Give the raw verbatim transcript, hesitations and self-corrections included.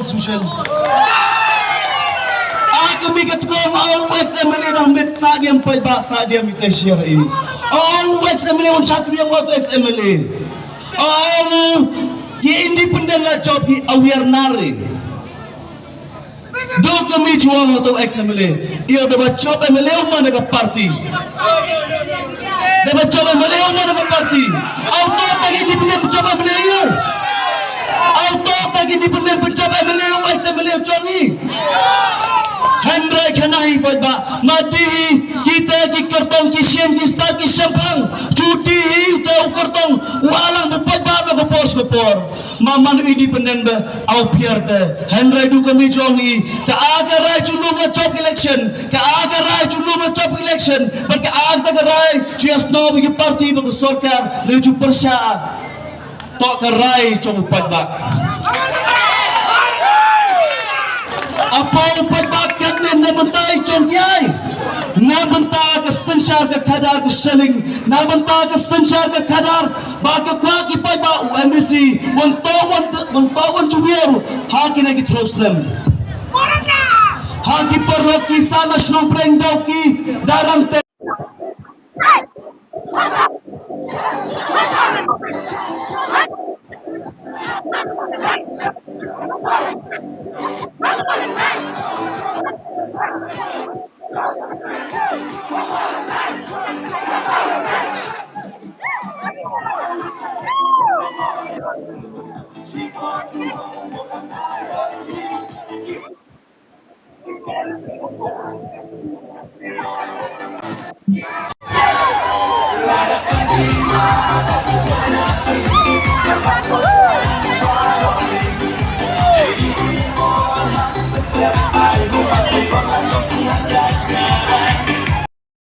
Social. A kami ka tukong ong ex M L A dang mit sa diam paidbah sa diam ite share i. Ong ex M L A wan chat diam ong ex M L A. Ong ki independent la job ki aware nari. Do kami chuang to ex M L A. Io da ba job M L A uma da ka party. Da ba job M L A uma da ka party. Auto ta ki independent job M L A io. Auto ta ki independent job M L A u ex M L A u chong i. Hynrei khana hi paidbah. Mati hi kita ki kartong ki sien ki star ki sempang. Chuti hi ta u kartong u alang bu paidbah ba ka por ka por. Ma man u independent ba au piar te. Hynrei du kami jong i. Ka a ka rai chulum la job election. Ka a ka rai chulum la job election. But ka a ka rai chu yasno ba ki party ba ka sorkar le chu persha. To ka rai chong u paidbah. Apo u paidbah katne na bynta i chong ki ai. Na bynta ka synshar ka khadar ka shilling. Na bynta ka synshar ka khadar. Ba ka kwah ki paidbah u M D C wan to wan to wan chuwiar ha kine ki throw slem. Ha ki paralok ki sa na shnong preng dau ki darang te.